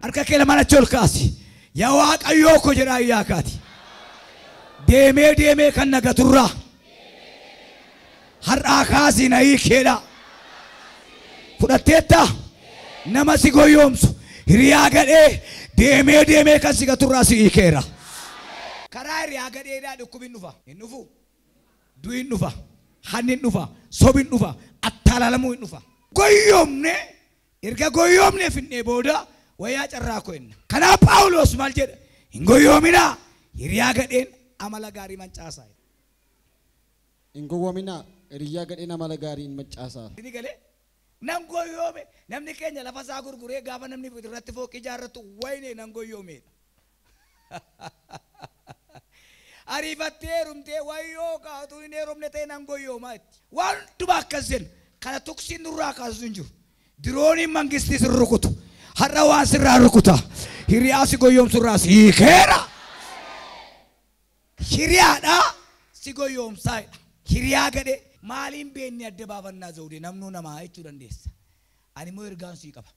Harka kee lamaan achi ol kaasi. Yaa Waaqayyoo koo jedhaa iyyaa kaati. Deemee deemee kan na gaturraa. Har'aa kaasii na hiikeedha. Fudhatteetta nama si goyoomsu hiriyaa gadhee deemee deemee kan si gaturraa si hiikeera. Karaa hiriyaa gadheedhaa dhukkubni dhufa. Hin dhufu. Du'i hin dhufa. Hanni hin dhufa. Sobi hin dhufa. Attaalamuu hin dhufa. Goyoomne erga goyoomne finnee booda wayyaa carraa koo enna. Kanaaf Phaawulos maal jedha? Hin goyoominaa hiriyaa gadheen amala gaarii mancaasaa. Hin gowwoominaa hiriyaa gadheen amala gaarii mancaasaa. Inni galee nan goyoome namni keenya lafa isaa gurguree gaafa namni irratti fooqii ijaarratu wayne nan goyoomeedha. Ariifattee heerumtee wayyoo kaatu hin heerumne ta'e nan goyoomaa itti. Waan hundumaa akkas jennu kana tuksiin nurraa kaasu hin jiru. Dirooniin mangistii sin rukutu. Har'a waan sirraa rukuta. Hiriyaa si goyoomsurraa si hiikeera. Hiriyaadhaa si goyoomsaadha. Hiriyaa gadhee maaliin beekni adda baafannaa zawudee namnuu namaa jechuu dandeessa. Ani immoo ergaan sii qaba.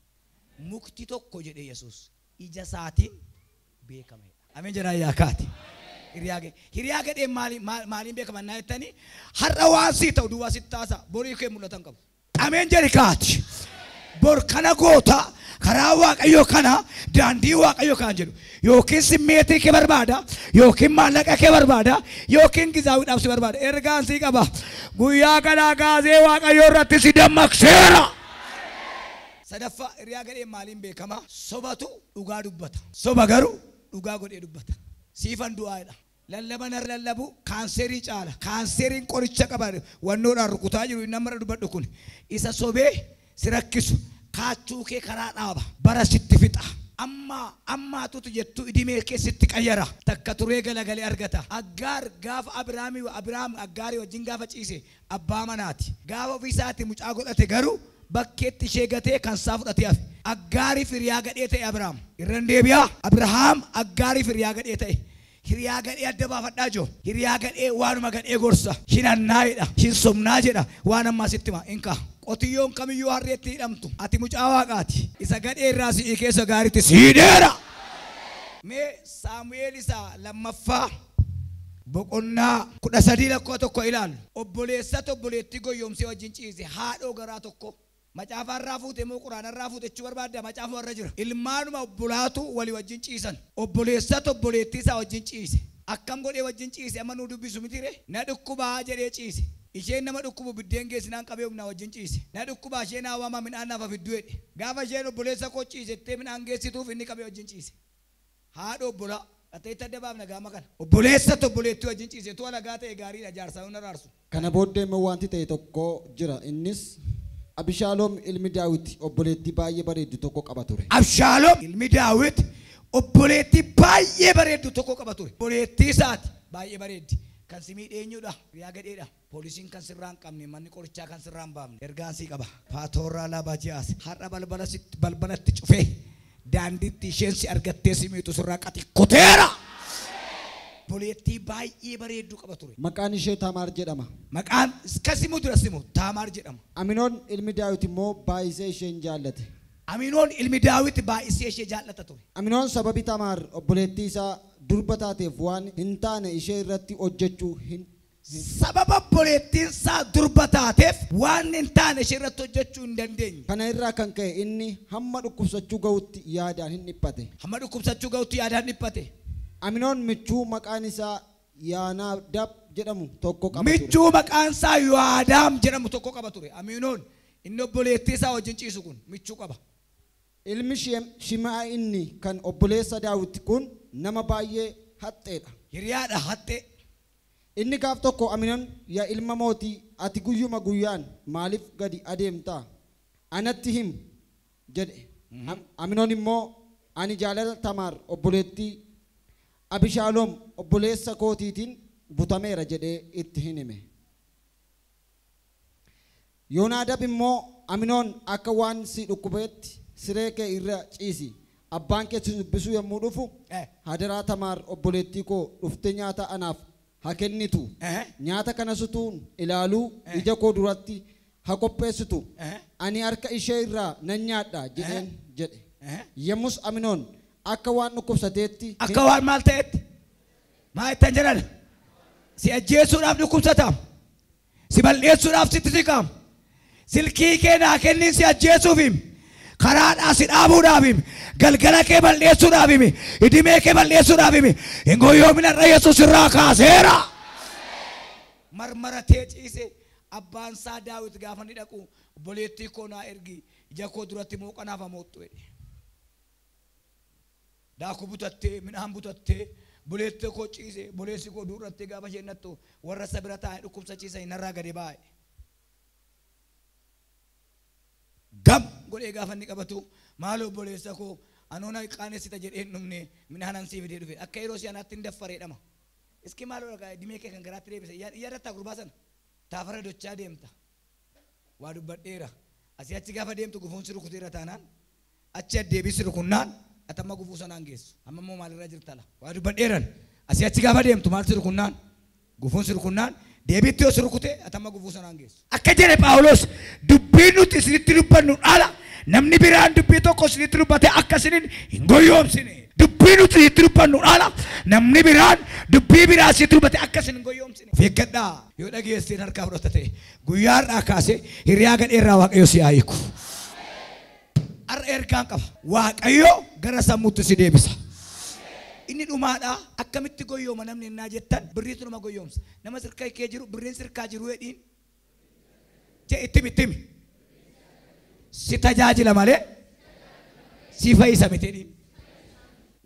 Mukti tokko jedhee Yesuus ija isaatiin beekameedha. Ameen jedhaa yaa kaati. Hiriyaa gadheen maaliin beekaman naa jettanii har'a waan sii ta'u duwwaa sitti taasa borii kee mul'atan qabu. Ameen jedhi kaati. Bor kana goota karaa Waaqayyoo kana daandii Waaqayyoo kan jedhu yookiin simmeetii kee barbaada yookiin maallaqa kee barbaada yookiin gizaawidhaaf si barbaada. Ergaan sii qaba. Guyyaa kanaa kaasee Waaqayyoo irratti si dammaqseera. Sadaffaa hiriyaa gadheen maaliin beekama? Sobatu dhugaa dubbata. Soba garuu dhugaa godhee dubbata. Siifan du'aadha. Lallaba narra lallabu kaanserii caala. Kaanseriin qoricha qaba wannoodhaan rukutaa jiru inni amma dubbadhu kun isa sobee si rakkisu kaachuu kee karaa dhaaba bara sitti fixa. Amma ammaatutu jettu idimee kee sitti qayyara. Takka turee galagalee argata. Aggaar gaafa Abiraam Aggaarii wajjin gaafa ciise abbaa manaati. Gaafa ofii isaatti mucaa godhate garuu bakkeetti ishee gatee kan isaa fudhatee hafe. Aggaariif hiriyaa gadhee ta'e Abiraam. Irran deebi'aa. Abiraam Aggaariif hiriyaa gadhee ta'e. Hiriyaa gadhee adda baafadhaa jiru. Hiriyaa gadhee waanuma gadhee gorsa. Hin annaa'edha. Hin somnaa jedha. Waan ammaa sitti hima. Hin ka'a. Qotiyyoon kamiyyuu harreetti hidhamtu. Ati mucaa Waaqaati. Isa gadhee irraa si'ii keessa gaariitti siidheera. Mee Saamu'eel isa lammaffaa boqonnaa 13 lakkoo tokko ilaalu. Obboleessatu obboleettii goyoomsee wajjin ciise haadhoo garaa tokko. Macaafa irraa fuute moo quraana irraa fuute jechuu barbaadda macaafa warra jira. Ilmaanuma obbolaatu walii wajjin ciisan. Obboleessatu obboleettii isaa wajjin ciise. Akkam godhee wajjin ciise amma nuu dubbisu mitire? Na dhukkubaa jedhee ciise. Isheen nama dhukkubu biddeen geessinaan qabee humnaa wajjin ciise. Na dhukkubaa isheen hawaama midhaan naaf fidduu jedhe. Gaafa isheen obboleessa koo ciisettee midhaan geessituuf inni qabee wajjin ciise. Haadha obbolaa. Ateetta adda baafna gaama kana. Obboleessatu obboleettii wajjin ciise. Tu alagaa ta'e gaariidha jaarsaa hunda raarsu. Kana booddee immoo wanti ta'e tokko jira. Innis Abishaaloom ilmi Daawit obboleettii baay'ee bareeddu tokko qaba ture. Abishaaloom ilmi Daawit obboleettii baay'ee bareeddu tokko qaba ture. Obboleettii isaati baay'ee bareeddi. Kan si miidheenyudha. Hiriyaa gadheedha. Poolisiin kan sirraa hin qabne manni qorichaa kan sirraa hin baafne. Ergaan sii qaba. Faatoorraa Laabajiyaas har'a balbalatti cufee daandiitti isheen si argattee si miitu sirraa qati kuteera. Obboleettii baay'ee bareeddu qaba ture. Maqaan ishee Taamaar jedhama. Maqaan kasimu dura simu Taamaar jedhama. Aminoon ilmi Daawit immoo baay'isee isheen jaallate. Aminoon ilmi Daawit baay'isee ishee jaallata ture. Aminoon sababii Taamaar obboleettii isaa durba taateef waan hin taane ishee irratti hojjechuu hin Sababa obboleettiin isaa durba taateef waan hin taane ishee irratti hojjechuu hin dandeenye. Kana irraa kan ka'e inni hamma dhukkubsachuu ga'utti yaadaan hin dhiphate. Hamma dhukkubsachuu ga'utti yaadaan dhiphate. Aminoon michuu maqaan isaa Yaanaadaab jedhamu tokko qaba ture. Michuu maqaan isaa Yoadaam jedhamu tokko qaba ture. Aminoon inni obboleettii isaa wajjin ciisu kun michuu qaba. Ilmi Shimaa inni kan obboleessa Daawit kun nama baay'ee haxxeedha. Hiriyaadha haxxee. Inni gaaf tokko Aminoon yaa ilma mootii ati guyyuma guyyaan maaliif gadi adeemta? Anatti him jedhe. Aminoon immoo ani jaalala Taamaar obboleettii Abishaaloom obboleessa kootiitiin butameera jedhee itti hin hime. Yoonaadaab immoo Aminoon akka waan si dhukkubeetti siree kee irra ciisi. Abbaan kee si dubbisuu yommuu dhufu hadaraa Taamaar obboleettii koo dhuftee nyaata anaaf haa kennitu. Nyaata kana sutuun ilaaluu ija koo duratti haa qopheessitu. Ani harka ishee irraa nan nyaadha jedheen jedhe. Yommus Aminoon akka waan dhukkubsateetti. Akka waan maal ta'etti? Maa ittiin jedhan? Si ajjeesuudhaaf dhukkubsataam. Si balleessuudhaaf sitti siqaam. Silkii kee naa kenniin si ajjeesuuf himi. Karaadhaa si dhaabuudhaaf himi. Galgala kee balleessuudhaaf himi. Idimee kee balleessuudhaaf himi. Hin goyyoomin har'a Yesuus irraa kaaseera. Marmaratee ciise abbaan isaa Daawit gaafa ni dhaqu obboleettii koo naa ergi ija koo duratti mooqanaaf hamoottu jedhe. Daakuu butattee midhaan butattee buleettee koo ciise buleessi koo duurrattee gaafa isheen nattu warra isa bira taa'e dhukkubsa ciisan narraa gadi baa'e. Gam godhee gaafa inni qabatu maaloo obboleessa koo anoona qaanessita jedhee hin dhumne midhaan ansii fidee dhufe akka yeroo si'anaatti hin daffareedhama. Iski maaloo dhagaa dimee kee kan garaatti deebise yaadatta gurbaa sana taafara dochaa deemta. Waa dubbadheera asii achi gaafa deemtu gufuun si rukuteera taanaan achi addeebii si rukunnaan atamma gufuu sanaan geessu amma immoo maalirra jirta la waa dubbadheeran asii achi gaafa deemtu maal si rukunnaan gufuun si rukunnaan deebiitti yoo si rukute atamma gufuu sanaan geessu. Akka jedhe Phaawulos dubbiin nuti isinitti dubbannu dhala namni biraan dubbii tokko isinitti dubbate akka isinin hin goyyoomsine. Dubbii nuti isinitti dubbannu dhala namni biraan dubbii biraa isinitti dubbate akka isin hin goyyoomsine. Of eeggadhaa yoo dhageesseen harkaa fudhata ta'e guyyaa har'aa kaasee hiriyaa gadheerraa Waaqayyo si haa hiiku. Har'a ergaan qaba. Waaqayyo gara sammuutti si deebisa. Inni dhumaadhaa akkamitti goyyooma namni innaa jettan birriitu nama goyyoomsa. Nama sirkaa kee jiru birriin sirkaa jiru jedhiin jee ittimi ittimi. Si tajaajila malee si fayyisa miti jedhiin.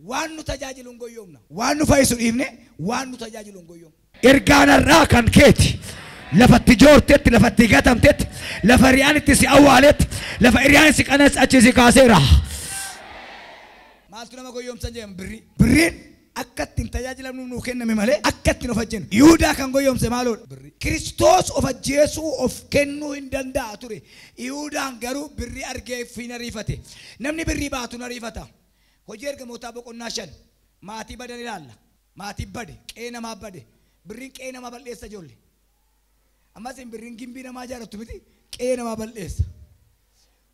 Waan nu tajaajilu hin goyyoomna. Waan nu fayyisu dhiifne waan nu tajaajilu hin goyyoomna. Ergaan har'aa kan keeti. Lafatti joortetti, lafatti gatamtetti, lafa hiriyaan itti si awwaaletti, lafa hiriyaan si qanas achi si kaaseera. Maaltu nama goyyoomsan jedhama birrii. Birriin akka ittiin tajaajilamnu nuu kenname malee akka ittiin of ajjeenu. Yihudaa kan goyyoomse maaloodha? Birrii. Kiristoos of ajjeesuu of kennuu hin danda'a ture. Yihudaan garuu birrii argee fi ariifate. Namni birrii baatu ariifata. Hojii ergamootaa boqonnaa 5 maatii badan ilaalla. Maatii bade, qe'ee namaa bade. Birriin qe'ee namaa balleessa ijoollee. Ammas hin birriin gimbii namaa jaallattu miti qe'ee namaa balleessa.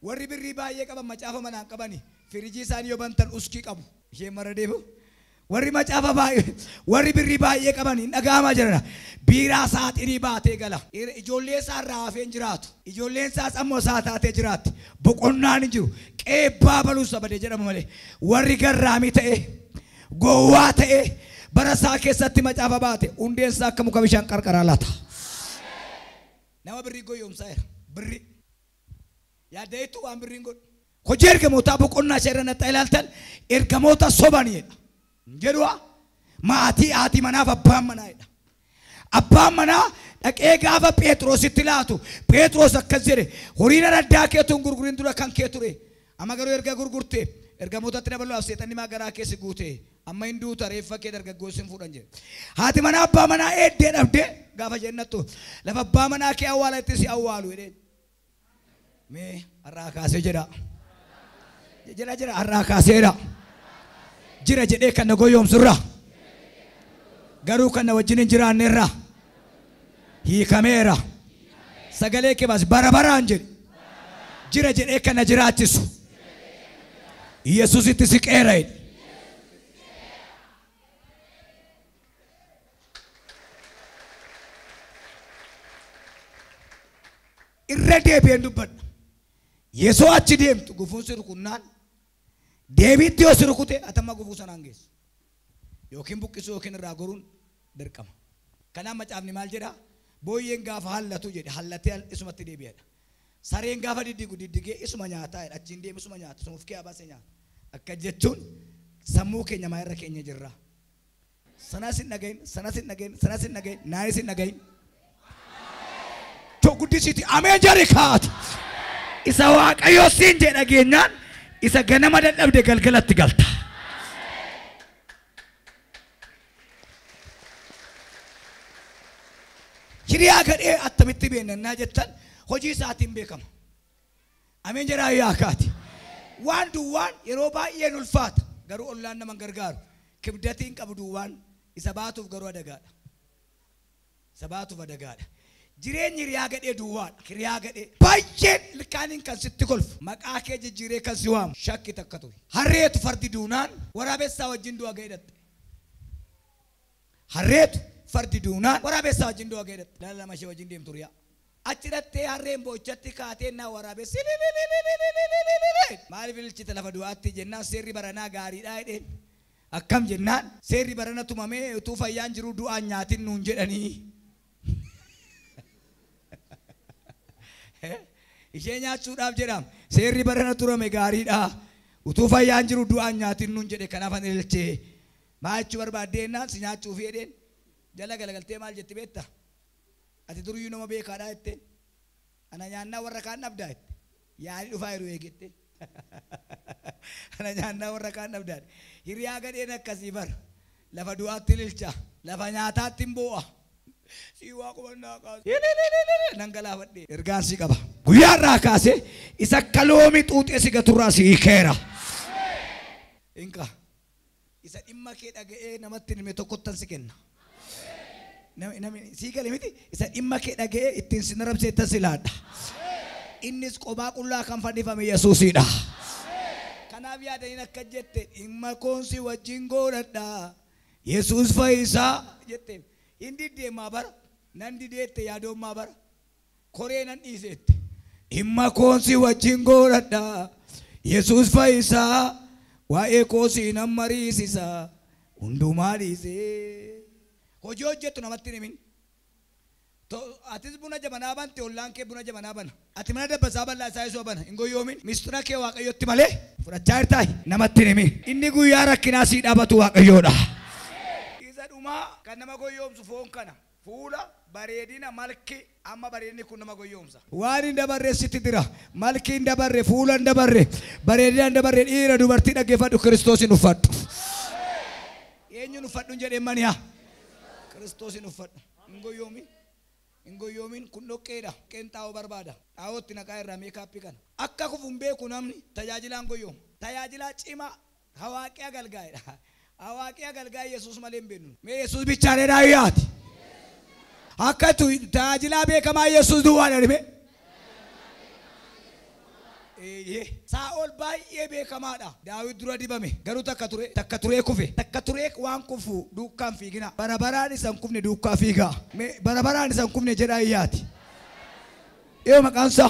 Warri birrii baay'ee qaban macaafa manaan qabani firijii isaanii yoo bantan uskii qabu. Isheen mara deemu. Warri macaafa baay'ee warri birrii baay'ee qaban hin dhaga'amaa jiran. Biiraa saaxirii baatee gala. Ijoollee isaa irraa hafee hin jiraatu. Ijoolleen isaas ammoo isaa taatee jiraatti. Boqonnaan hin jiru. Qeebbaa baluu sabadee jedhama malee. Warri garraamii ta'e gowwaa ta'e bara isaa keessatti macaafa baate hundeen isaa akka muka bishaan qarqaraa laata. Nama birrii goyyoomsaa jira. Birrii. Yaaddeetu waan birriin godhu. Hojii ergamootaa boqonnaa ishee irra naxxa ilaaltan ergamoota sobaniidha. Jedhuwa maatii haati manaaf abbaan manaa jedha. Abbaan manaa dhaqee gaafa Phexrositti laatu Phexros akkas jedhe horiin addaa keetu hin gurgurin dura kan kee ture. Amma garuu erga gurgurte ergamootatti dabaluudhaaf seexanni maa garaa keessa guute amma hin duuta reeffa kee dargaggoon sin fuudhan jedhe. Haati manaa abbaa manaa eeddee dhabdee gaafa jennattu lafa abbaa manaa kee awwaala itti si awwaalu jedheen. Mee har'aa kaasee jedha. Jedha jedha har'aa kaaseera. Jira jedhee kan na goyoomsurra. Garuu kan na wajjin hin jiraannerra. Hiikameera. Sagalee kee baas bara baraan jedhe. Jira jedhee kan na jiraachisu. Yesuusitti siqeera jedhe. Irra deebi'een dubbadha. Yesoo achi deemtu gufuun si rukunnaan deebiitti yoo si rukute atamma gufuu sanaan geessu. Yookiin buqqisuu yookiin irraa goruun dirqama. Kanaaf macaafni maal jedhaa? Booyyeen gaafa hallatu jedhe hallatee isumatti deebi'edha. Sareen gaafa diddigu diddigee isuma nyaataa jedha. Achiin deemu isuma nyaata. Isuma of kee baasee nyaata. Akka jechuun sammuu keenya maayirra keenya jirra. Sanas hin dhagahin, sanas hin dhagahin, sanas hin dhagahin, naanis hin dhagahin. Guddisiiti ameen jedhi kaati. Isa Waaqayyo siin jedhe dhageenyaan isa ganama dadhabde galgalatti galta. Hiriyaa gadhee attamitti beennannaa jettan hojii isaatiin beekama. Ameen jedhaa yaa kaati. Waan duwwaan yeroo baay'een ulfaata garuu ollaan nama gargaaru. Kibdatiin qabu duwwaan isa baatuuf garuu adagaadha. Isa baatuuf adagaadha. Jireenyi hiriyaa gadhee duwwaadha. Hiriyaa gadhee. Baay'een ilkaaniin kan sitti kolfu. Maqaa kee jijjiiree kan si waamu. Shakki takka ture. Harreetu fardi duunaan waraabessaa wajjin du'a ga'e. Harreetu fardi duunaan waraabessaa wajjin du'a ga'e. Dhala lama ishee wajjin deemtu riyaa. Achi dhattee harreen boochatti kaatee naa waraabessi. Maaliif ilchita lafa du'aatti jennaan seerri baranaa gaariidhaa jedheen. Akkam jennaan seerri barana tumamee utuu fayyaan jiru du'aan nyaatin nuun jedhanii. Ishee nyaachuudhaaf jedham seerri barana turame gaariidha. Utuu fayyaan jiru du'aan nyaatin nuun jedhe kanaaf ani ilchee. Maal jechuu barbaaddee jennaan si nyaachuuf jedheen. Jala galagaltee maal jetti beektaa? Ati duriyyuu nama beekaadhaa jetteen. Ana nyaannaa warra kaan dhabdaa jette. Yaali dhufaa jiru eegette. Ana nyaannaa warra kaan dhabdaa. Hiriyaa gadheen akkasii bara. Lafa du'aatti ililcha. Lafa nyaataatti hin boo'a. Si waaqumannaa kaase. Nan galaafadhe. Ergaan si qaba. Guyyaa irraa kaase isa akka loomii xuuxee si gaturraa si hiikeera. Inka. Isa dhimma kee dhaga'ee namatti hime tokkottan si kenna. Nami sii gale miti isa dhimma kee dhaga'ee ittiin sin rabseettan si laadha. Innis qobaa qullaa kan fannifame Yesuusidha. Kanaaf yaadaniin akka jette dhimma koon si wajjin godhadha. Yesuus fayyisaa jette. Hin diddeemaa bara nan dideette yaadoommaa bara koree nan dhiiseette. Dhimma koon si wajjin godhadha. Yesuus fayyisaa waa'ee koo si nan mariisisa hundumaa dhiisee. Hojii hojjettu namatti hin himin. Atis buna jabanaa bante ollaan kee buna jabanaa bana. Ati mana dabbasaa bal'aa isaa isoo bana. Hin goyyoomin. Mistira kee Waaqayyotti malee fudhachaa jirtaa namatti hin himin. Inni guyyaa rakkinaa sii dhaabatu Waaqayyoodha. Isa dhumaa kan nama goyyoomsu foon kana. Fuula bareedina malki amma bareedinni kun nama goyyoomsa. Waan hin dabarre sitti dira. Malki hin dabarre, fuula hin dabarre, bareedina hin dabarre dhiira dubartii dhaggeeffadhu Kiristoosin uffadhu. Eenyuun uffadhu jedheen maniyaa? Kiristoosin uffadhu. Hin goyyoomin. Hin goyyoomin kun dhoqqeedha. Dhoqqeen xaa'oo barbaada. Xaa'ootti naqaa irraa meekaappii kana. Akka kufu hin beeku namni tajaajilaan goyyooma. Tajaajilaa cimaa hawaaqii agalgaa'edha. Hawaaqii agalgaa'e Yesuus malee hin beeknu. Mee Yesuus bichaalee daayyaati. Akka tajaajilaa beekamaa Yesuus duwwaadha dhibee. Saa'ol baay'ee beekamaadha. Daawit dura dibame. Garuu takka turee kufe. Takka turee waan kufu duukaan fiigina. Bara baraan isa hin kufne duukaa fiigaa. Bara baraan isa hin kufne jedhaa iyyaati. Yoo maqaan isaa